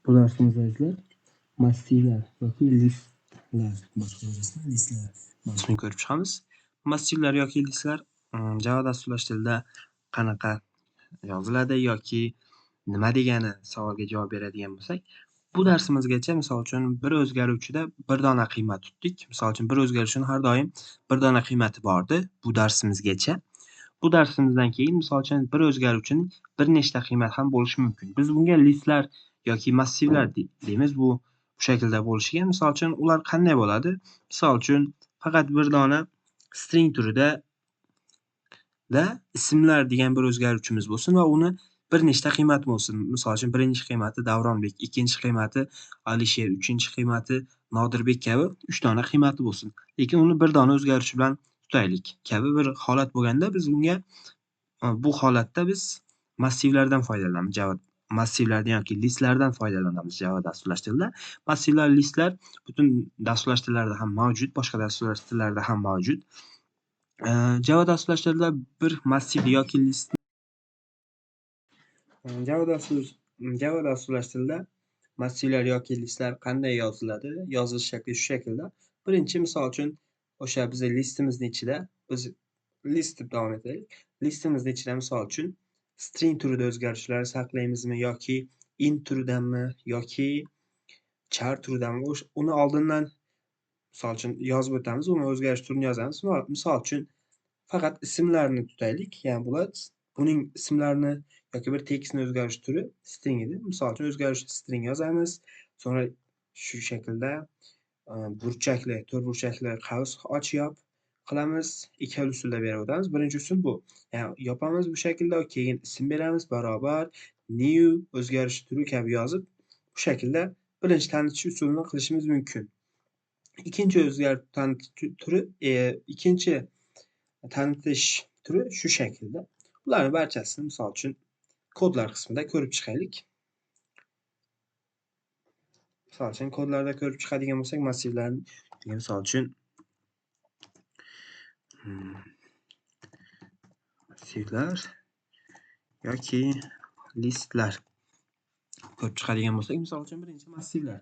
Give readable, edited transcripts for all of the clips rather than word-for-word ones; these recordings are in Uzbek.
Bu darsimizda azizlar massivlar yoki listlar boshqa listlar mavzusini ko'rib chiqamiz. Massivlar yoki listlar Java dasturlash tilida qanaqa yoziladi yoki nima degani savolga javob beradigan bo'lsak, bu darsimizgacha misol uchun bir o'zgaruvchida bir dona qiymat tutdik. Misol uchun bir o'zgaruvchining har doim bir dona qiymati bordi bu darsimizgacha. Bu darsimizdan keyin misol uchun bir o'zgaruvchining bir nechta qiymati ham bo'lishi mumkin. Biz bunga listlar yoki massivlar deymiz. Bu shaklda bo'lishiga misol uchun ular qanday bo'ladi? Misol uchun faqat bir dona string turida da ismlar degan bir o'zgaruvchimiz bo'lsin va uni bir nechta qiymati bo'lsin. Misol uchun birinchi qiymati Davronbek, ikkinchi qiymati Alisher, uchinchi qiymati Nodirbek kabi 3 dona qiymati bo'lsin. Lekin uni bir dona o'zgaruvchi bilan tutaylik kabi bir holat bo'lganda biz bunga bu holatda biz massivlardan foydalanamiz. Java massivlardan yoki listlardan foydalanamiz Java dasturlash tilida. Massivlar, listlar butun dasturlash tillarida ham mavjud, boshqa dasturlash tillarida ham mavjud. Java dasturlash tilida bir massiv yoki list Java dasturlash tilida massivlar yoki listlar qanday yoziladi? Yozilish shakli shu shaklda. Birinchi misol uchun o'sha bizning listimizning ichida biz list deb davom etaylik. Listimizning ichida misol uchun string turida o'zgarishlar saqlaymizmi yoki int turidanmi yoki char turidanmi? Uni oldindan misol uchun yozib o'tamiz, uni o'zgarish turini yozamiz. Misol uchun faqat ismlarni tutaylik. Ya'ni bular buning ismlarini yoki bir tekstni o'zgarish turi string edi. Misol uchun o'zgarish string yozamiz. So'ngra shu shaklda burchakli, to'rt burchakli qavs och yop qilamiz. Ikki xil usulda berib o'tamiz. Birinchi usul bu. Ya'ni yopamiz bu shaklda, keyin ism beramiz barobar new o'zgarish turi kabi yozib, bu shaklda birinchi tanitish usulini qilishimiz mumkin. Ikkinchi o'zgarish tanitish turi, ikkinchi tanitish turi shu shaklda. Bularning barchasini misol uchun kodlar qismida ko'rib chiqaylik. Misol uchun kodlarda ko'rib chiqadigan bo'lsak, massivlarni misol uchun massivlar yoki listlar ko'rib chiqadigan bo'lsak, misol uchun birinchi massivlar.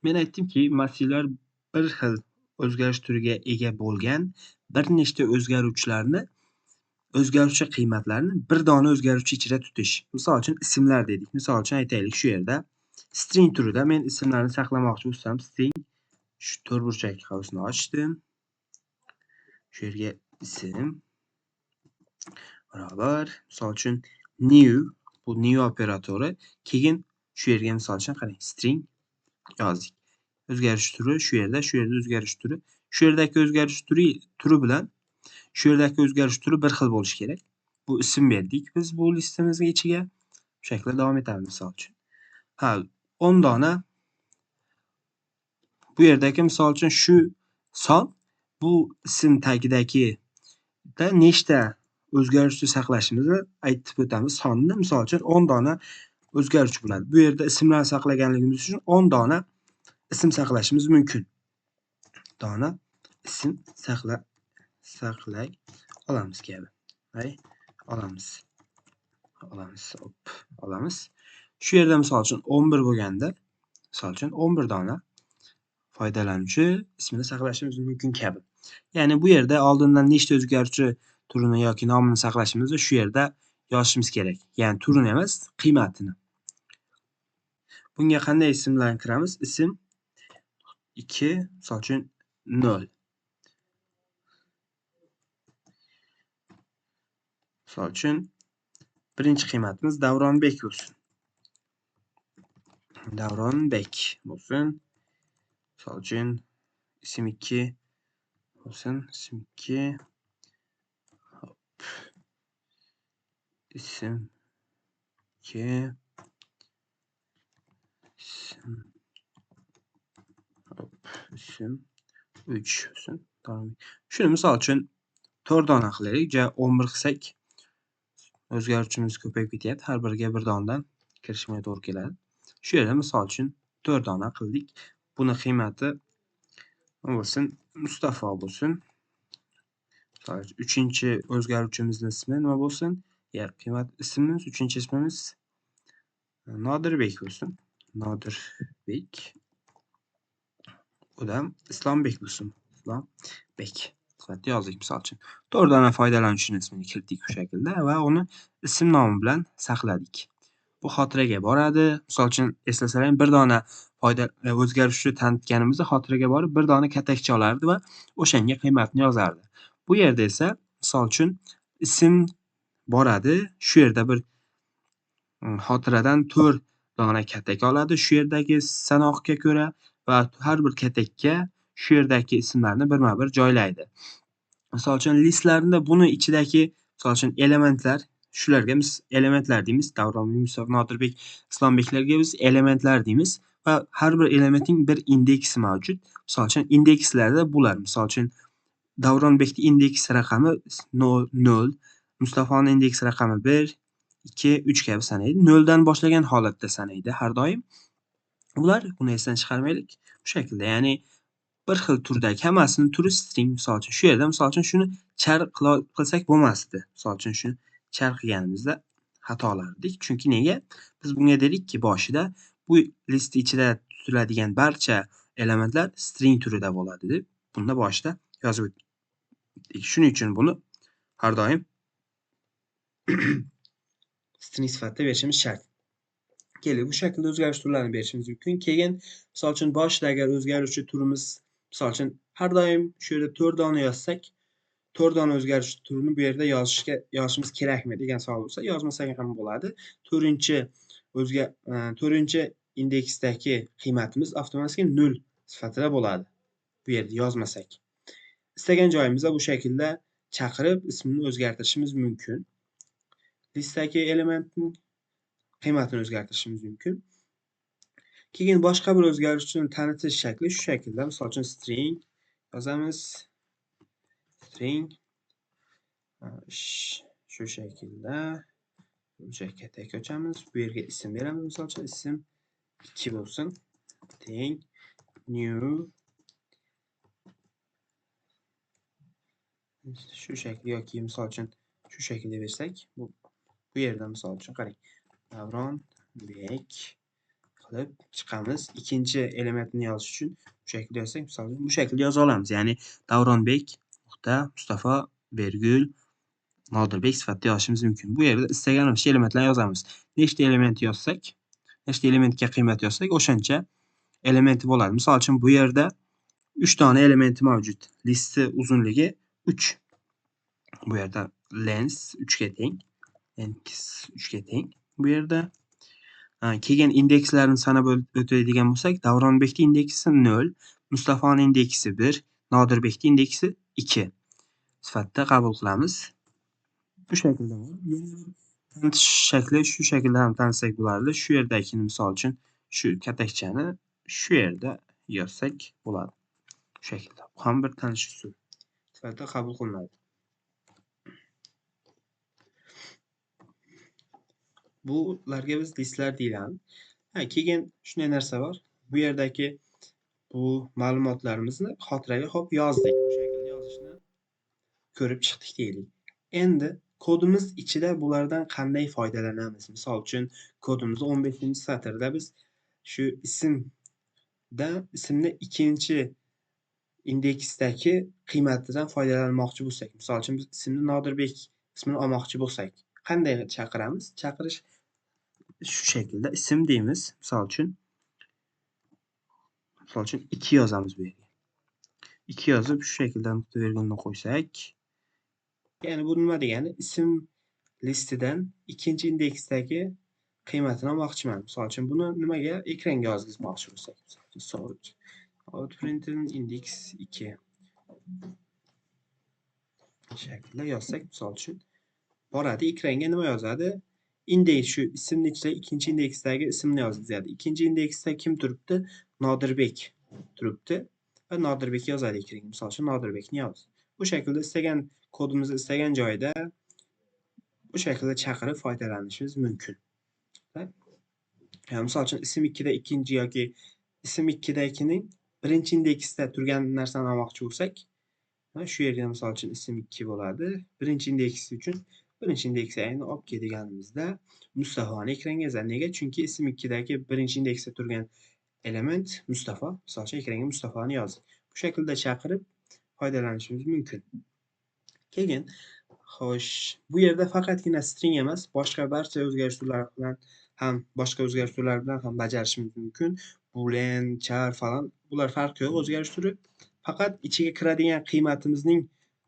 Men aytdimki, massivlar bir xil o'zgarish turiga ega bo'lgan bir nechta o'zgaruvchilarni, o'zgaruvchi qiymatlarni bir dona o'zgaruvchi ichida tutish. Misol uchun ismlar dedik. Misol uchun aytaylik shu yerda string turida men ismlarni saqlamoqchi bo'lsam, string shu to'rt burchak qavsini ochdim. Shu yerga ism barobar misol uchun new, bu new operatori, keyin shu yerga misol uchun qarang string yozdik. O'zgarish turi shu yerda, shu yerda o'zgarish turi, shu yerdagi o'zgarish turi bilan shu yerdagi o'zgarish turi bir xil bo'lishi kerak. Bu ism berdik biz bu listimizning ichiga. Shu shaklda davom etamiz misol uchun. Ha, 10 dona bu yerdagi misol uchun shu son bu ism tagidagi da nechta o'zgaruvchi saqlashimizni aytib o'tamiz. Sonni misol uchun 10 dona o'zgaruvchi bo'ladi. Bu yerda ismlarni saqlaganligimiz uchun 10 dona ism saqlashimiz mumkin. Dona ism saqlay olamiz kabi. Ay, olamiz. Olamiz, hop, olamiz. Shu yerda misol uchun 11 bo'lganda, misol uchun 11 dona foydalanuvchi ismini saqlashimiz mumkin kabi. Ya'ni bu yerda oldindan nechta o'zgaruvchi turini yoki nomini saqlashimizni shu yerda yozishimiz kerak. Ya'ni turini emas, qiymatini. Bunga qanday ismlarni kiramiz? Ism 2, misol uchun 0. Misol uchun birinchi qiymatimiz Davronbek bo'lsin. Davronbek bo'lsin. Misol uchun ism 2 bo'lsin. Ism 2. Hop. Ism 2. Ism. Hop, ism 3 bo'lsin. Tamam. Shuni misol uchun 4 dona qilaylik. Ja 11 qilsak o'zgaruvchimiz ko'payib ketyapti. Har biriga bir donadan kirishimga to'g'ri keladi. Shu yerda misol uchun 4 dona qildik. Buni qiymati nima bo'lsin? Mustafa bo'lsin. Misol uchun 3-chi o'zgaruvchimizning ismi nima bo'lsin? Ya qiymat ismimiz, 3-chi ismimiz Nodirbek bo'lsin. Nodirbek, u da Islombek bo'lsin. Islombek sifatida yozdik misol uchun. 4 dona foydalanuvchining ismini kiritdik bu shaklda va uni ism nomi bilan saqladik. Bu xotiraga boradi. Misol uchun eslasalar, bir dona foyda o'zgaruvchi tanitganimizda xotiraga borib bir dona katakcha olardi va o'shanga qiymatni yozardi. Bu yerda esa misol uchun ism boradi, shu yerda bir xotiradan 4 dona katak oladi shu yerdagi sanoqqa ko'ra va har bir katakka shu yerdagi ismlarni birma-bir joylaydi. Misol uchun listlarni buni ichidagi misol uchun elementlar, shularga biz elementlar deymiz. Davronbek, Mustafa, Nodirbek, Islombeklarga biz elementlar deymiz va har bir elementning bir indeksi mavjud. Misol uchun indekslarda bular, misol uchun Davronbekning indeks raqami 0, Mustafoning indeks raqami 1, 2, 3 kabi sanaydi. 0 dan boshlagan holatda sanaydi har doim. Ular buni esdan chiqarmaylik. Bu shaklda, ya'ni bir xil turdagi hammasini turi string. Misol uchun shu yerda misol uchun shuni char qilsak bo'lmasdi. Misol uchun shuni char qilganimizda xato olardik. Chunki nega? Biz bunga dedikki boshida bu list ichida tutiladigan barcha elementlar string turida bo'ladi deb bunda boshida yozib o'tdik. Shuning uchun buni har doim string sifatida berishimiz shart. Keling, bu shaklda o'zgarish turlarini berishimiz mumkin. Keyin misol uchun boshida agar o'zgaruvchi turimiz, misol uchun har doim shu yerda 4 dona yozsak, 4 dona o'zgaruvchi turini bu yerda yozishimiz kerakmi degan savol bo'lsa, yozmasak ham bo'ladi. 4-chi indeksdagi qiymatimiz avtomatik 0 sifatida bo'ladi. Bu yerda yozmasak. Istagan joyimizda bu shaklda chaqirib ismini o'zgartirishimiz mumkin. Listdagi elementning qiymatini o'zgartirishimiz mumkin. Keyin boshqa bir o'zgaruvchini tanitish shakli shu shaklda. Misol uchun string yozamiz. String shu shaklda o'sha katak ochamiz. Bu yerga ism beramiz. Misol uchun ism 2 bo'lsin. Teng new shu shaklda yoki misol uchun shu shaklda bersak, bu yerda misol uchun qarang. Davronbek qilib chiqamiz. Ikkinchi elementni yozish uchun bu shaklda yozsak, misol uchun bu shaklda yoza olamiz. Ya'ni Davronbek nuqta Mustafa vergul Nodirbek sifatida yozishimiz mumkin. Bu yerda istaganimizcha elementlarni yozamiz. Nechta element yozsak, nechta elementga qiymat yozsak, o'shancha elementi bo'ladi. Misol uchun bu yerda 3 dona elementi mavjud. Listi uzunligi 3. Bu yerda length 3 ga teng. Length 3 ga teng. Bu yerda keyin indekslarni sanab o'tadigan bo'lsak, Davronbekning indeksi 0, Mustafoning indeksi 1, Nodirbekning indeksi 2 sifatida qabul qilamiz. Bu shaklda tanitish shakli shu shaklda ham tanitsak bo'lardi. Shu yerdagini misol uchun shu katakchani shu yerda yozsak bo'ladi. Shu shaklda. Bu ham bir tanitish usuli sifatida qabul qilinadi. Bularga biz listlar deyiladi. Keyin shunday narsa bor. Bu yerdagi bu ma'lumotlarimizni xotiraga hop yozdik. Bu shaklda yozishni ko'rib chiqdik deylik. Endi kodimiz ichida bulardan qanday foydalanamiz? Misol uchun kodimizni 15-satrda biz shu ismni ikkinchi indeksdagi qiymatidan foydalanmoqchi bo'lsak, misol uchun biz ismni Nodirbek ismini olmoqchi bo'lsak, qanday chaqiramiz? Chaqirish shu shaklda ism deymiz. Misol uchun 2 yozamiz bu yerga. 2 yozib shu shaklda nuqta vergulni qo'ysak, ya'ni bu nima degani? Ism listidan ikkinchi indeksdagi qiymatini olmoqchiman. Misol uchun buni nimaga ekranga yozgizmoqchi bo'lsak, misol uchun outprinting index 2 shaklda yozsak, misol uchun boradi ekranga nima yozadi? Indeks shu ismni ichida ikkinchi indeksdagi ismni yozadi. Ikkinchi indeksda kim turibdi? Nodirbek turibdi va Nodirbek yozadi ekranga. Misol uchun Nodirbekni yozdi. Bu shaklda istagan kodimizni istagan joyda bu shaklda chaqirib foydalanishimiz mumkin. Misol uchun ism 2 da ikkinchi yoki ism 2dagining birinchi indeksda turgan narsani olmoqchi bo'lsak, shu yerga misol uchun ism 2 bo'ladi. Birinchi indeks uchun Birinchi indeksni olib kel deganimizda Mustafoni ekranga yozadi. Nega? Chunki ism 2 dagi birinchi indeksda turgan element Mustafa. Misol uchun ekranga Mustafoni yozdi. Bu shaklda chaqirib foydalanishimiz mumkin. Keyin, xo'sh, bu yerda faqatgina string emas, boshqa barcha o'zgarish turlari bilan ham, boshqa o'zgarish turlari bilan ham bajarishimiz mumkin. Boolean, char falan, bular farqi yo'q o'zgarish turi. Faqat ichiga kiradigan qiymatimizning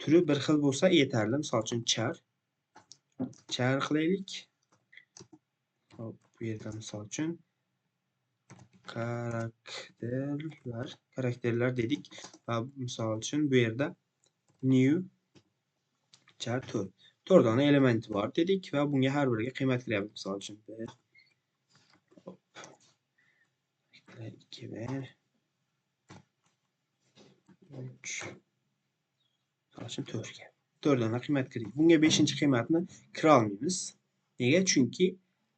turi bir xil bo'lsa yetarli. Misol uchun char. Char qilaylik. Hop, bu yerda misol uchun karakterlar dedik va misol uchun bu yerda new char 4. 4 dona elementi bor dedik va bunga har biriga qiymat kiryapmiz. Misol uchun 1, hop, 2, 1, 3, misol uchun 4 ga. 4 dona qiymat kirdik. Bunga 5-qiymatni kira olmaymiz. Nega? Chunki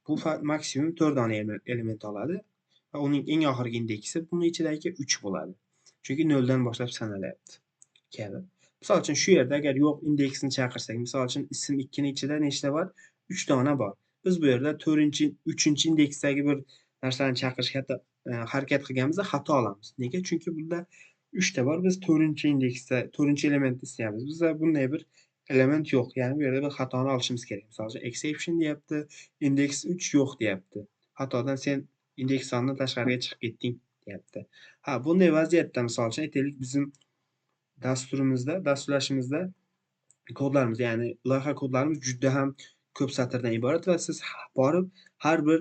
bu maksimum 4 dona element oladi va uning eng oxirgi indeksi buning ichidagi 3 bo'ladi. Chunki 0 dan boshlab sanalyapti. Kabi. Misol uchun shu yerda agar yo'q indeksini chaqirsak, misol uchun ism 2 ning ichida nechta bor? 3 dona bor. Biz bu yerda 3-indeksdagi bir narsani chaqirishga harakat qilganimizda xato olamiz. Nega? Chunki bunda 3 ta bor. Biz 4-indeksda 4-elementni istayapmiz. Bizda bunday bir element yo'q. Ya'ni bu yerda bir xatoni olishimiz kerak. Misol uchun exception deyapti, indeks 3 yo'q deyapti. Xatodan sen indeks sonidan tashqariga chiqib ketding deyapti. Ha, bunday vaziyatda misol uchun aytaylik, bizim dasturimizda, dasturlashimizda kodlarimiz, ya'ni loyiha kodlarimiz juda ham ko'p satrdan iborat va siz borib har bir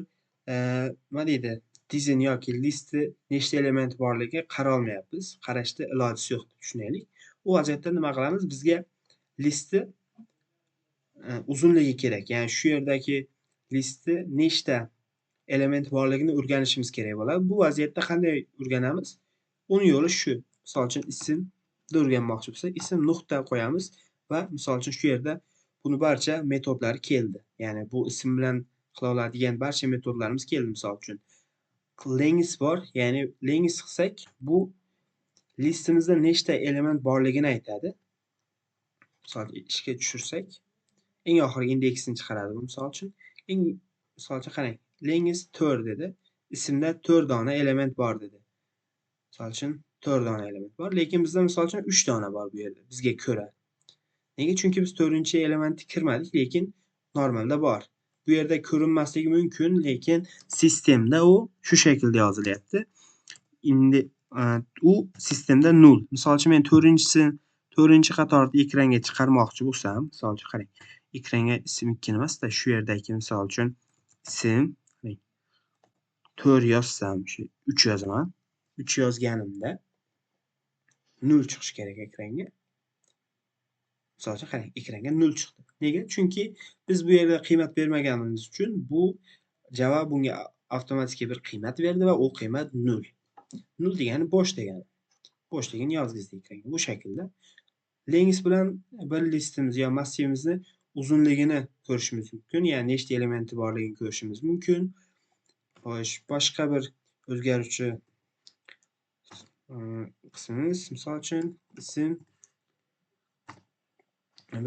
nima deydi, dizin yoki listi nechta element borligiga qara olmayapmiz. Qarashda ilojisi yo'q deb tushunaylik. U vaziyatda nima qilamiz? Bizga listi uzunligi kerak. Ya'ni shu yerdagi listi nechta element borligini o'rganishimiz kerak bo'ladi. Bu vaziyatda qanday o'rganamiz? Uning yo'li shu. Misol uchun ismni o'rganmoqchi bo'lsak, ism nuqta qo'yamiz va misol uchun shu yerda buni barcha metodlari keldi. Ya'ni bu ism bilan qila oladigan barcha metodlarimiz keldi. Misol uchun length bor, ya'ni length qilsak, bu listimizda nechta element borligini aytadi. Misol ishga tushirsak, eng oxirgi indeksini chiqaradi bu misol uchun. Eng misol uchun qarang, length 4 dedi. Ismda 4 dona element bor dedi. Misol uchun 4 dona element bor, lekin bizda misol uchun 3 dona bor bu yerda bizga ko'ra. Nega? Chunki biz 4-elementni kirmadik, lekin normalda bor. Bu yerda ko'rinmasligi mumkin, lekin sistemda u shu shaklda yozilyapti. Endi u sistemda 0. Misol uchun men 4-qatorni ekranga chiqarmoqchi bo'lsam, misol uchun qarang, ekranga ism 2 emas-da, shu yerdagi misol uchun ism 4 yozsam, shu 3 yozaman. 3 yozganimda 0 chiqishi kerak ekranga. Misol uchun qarang, ekranga 0 chiqdi. Nega? Chunki biz bu yerda qiymat bermaganimiz uchun bu Java bunga avtomatik bir qiymat berdi va u qiymat 0. 0 degani bo'sh degani. Bo'shligini yozgizdi ekranga. Bu shaklda length bilan bir listimiz yo massivimizni uzunligini ko'rishimiz mumkin, ya'ni nechta elementi borligini ko'rishimiz mumkin. Xo'sh, boshqa bir o'zgaruvchi qismimiz, misol uchun ism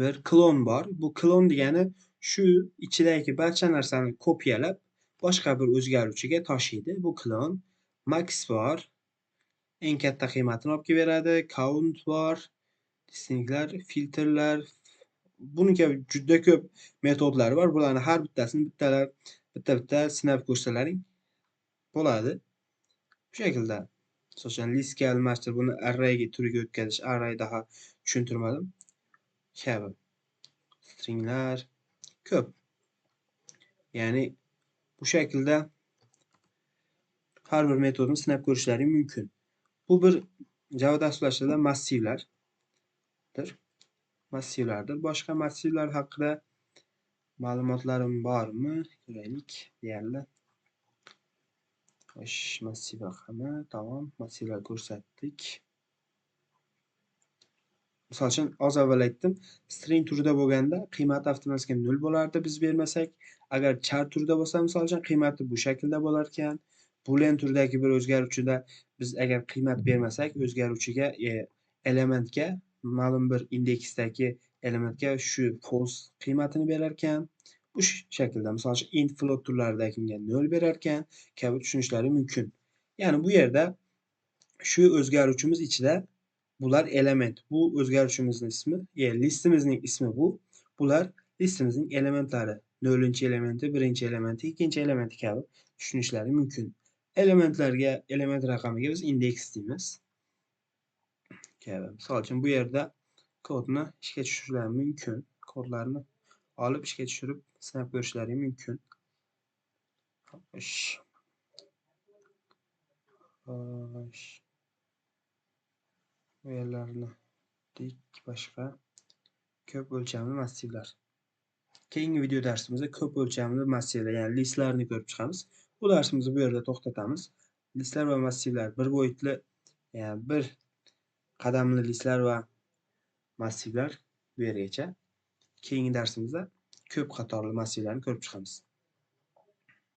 bir klon bor. Bu klon degani shu ichidagi barcha narsani kopiyalab boshqa bir o'zgaruvchiga toshiydi. Bu klon. Max bor. Eng katta qiymatini olib kelib beradi. Count bor. Distinktlar, filtrlar. Buni kabi juda ko'p metodlari bor. Bularni har bittasini bitta-bitta sinab ko'rsalaring bo'ladi. Bu shaklda. Misol uchun listga almashtirib buni array turiga o'tkazish, array daha tushuntirmadim. Kabi. Stringlar ko'p. Ya'ni bu shaklda har bir metodni sinab ko'rishlaring mumkin. Bu bir Java dasturlashida massivlardir. Massivlardir. Boshqa massivlar haqida ma'lumotlarim bormi? Ko'raylik, deyarli. Xo'sh, massiv raqami, tamom, massivlar ko'rsatdik. Misol uchun, oz avval aytdim, string turida bo'lganda qiymati avtomatik 0 bo'lardi biz bermasak. Agar char turida bo'lsa, misol uchun, qiymati bu shaklda bo'lar ekan. Boolean turidagi bir o'zgaruvchida biz agar qiymat bermasak, o'zgaruvchiga, elementga ma'lum bir indeksdagi Elementga shu false qiymatini berar ekan. Bu shaklda, misol uchun, int, float turlaridagi 0 berar ekan kabi tushunishlari mumkin. Ya'ni bu yerda shu o'zgaruvchimiz ichida bular element. Bu o'zgaruvchimizning ismi, listimizning ismi bu. Bular listimizning elementlari. 0-elementi, 1-elementi, 2-elementi kabi tushunishlari mumkin. Elementlarga, element raqamiga biz indeks deymiz. Kabi. Misol uchun bu yerda kodni ishga tushirishlari mumkin. Kodlarni olib ishga tushirib sinab ko'rishlari mumkin. Xo'sh. Xo'sh. Bu yerlarni dik boshqa ko'p o'lchamli massivlar. Keyingi video darsimizda ko'p o'lchamli massivlar, ya'ni listlarni ko'rib chiqamiz. Bu darsimizni bu yerda to'xtatamiz. Listlar va massivlar bir bo'yitli, ya'ni bir qadamli listlar va massivlar bu yergacha. Keyingi darsimizda ko'p qatorli massivlarni ko'rib chiqamiz.